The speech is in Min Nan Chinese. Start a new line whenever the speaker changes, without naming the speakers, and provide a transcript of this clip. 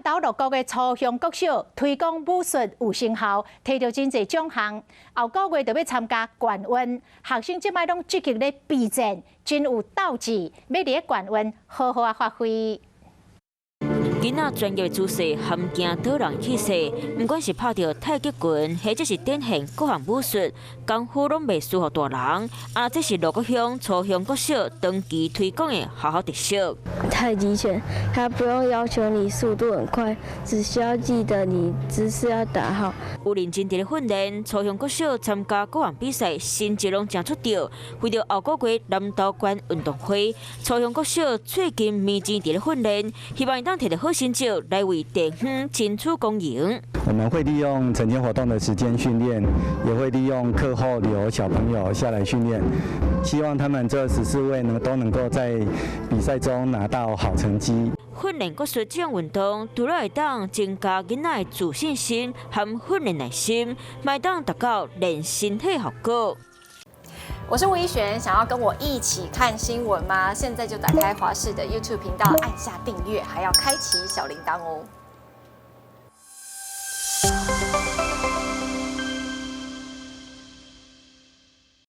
南投鹿谷的初雄國小推廣武術有成效，提著真濟獎項。後個月就欲參加縣運，學生這擺攏積極咧備戰，真有鬥志，欲佇咧縣運好好仔發揮。
囡仔專業姿勢含驚倒人氣勢，毋管是拍著太極拳，或者是展現各項武術，功夫攏袂輸予大人。啊，這是鹿谷鄉初雄國小長期推廣的學校特色。
太極拳，它不用要求你速度很快，只需要記得你姿勢要打好。
有認真佇咧訓練，初雄國小參加各項比賽，成績攏誠出著。為著後個月南投縣運動會，初雄國小最近密集佇咧訓練，希望會當提著好成績來為地方爭取光榮。
我們會利用晨間活動的時間訓練，也會利用課後留小朋友下來訓練，希望他們這14位呢都能夠在比賽中拿到好成績。
訓練國術這項運動，除了會當增加囡仔的自信心和訓練耐心，嘛會當達到練身體效果。
我是吳怡璇，想要跟我一起看新聞嗎？現在就打開華視的 YouTube 頻道，按下訂閱，還要開啟小鈴鐺哦。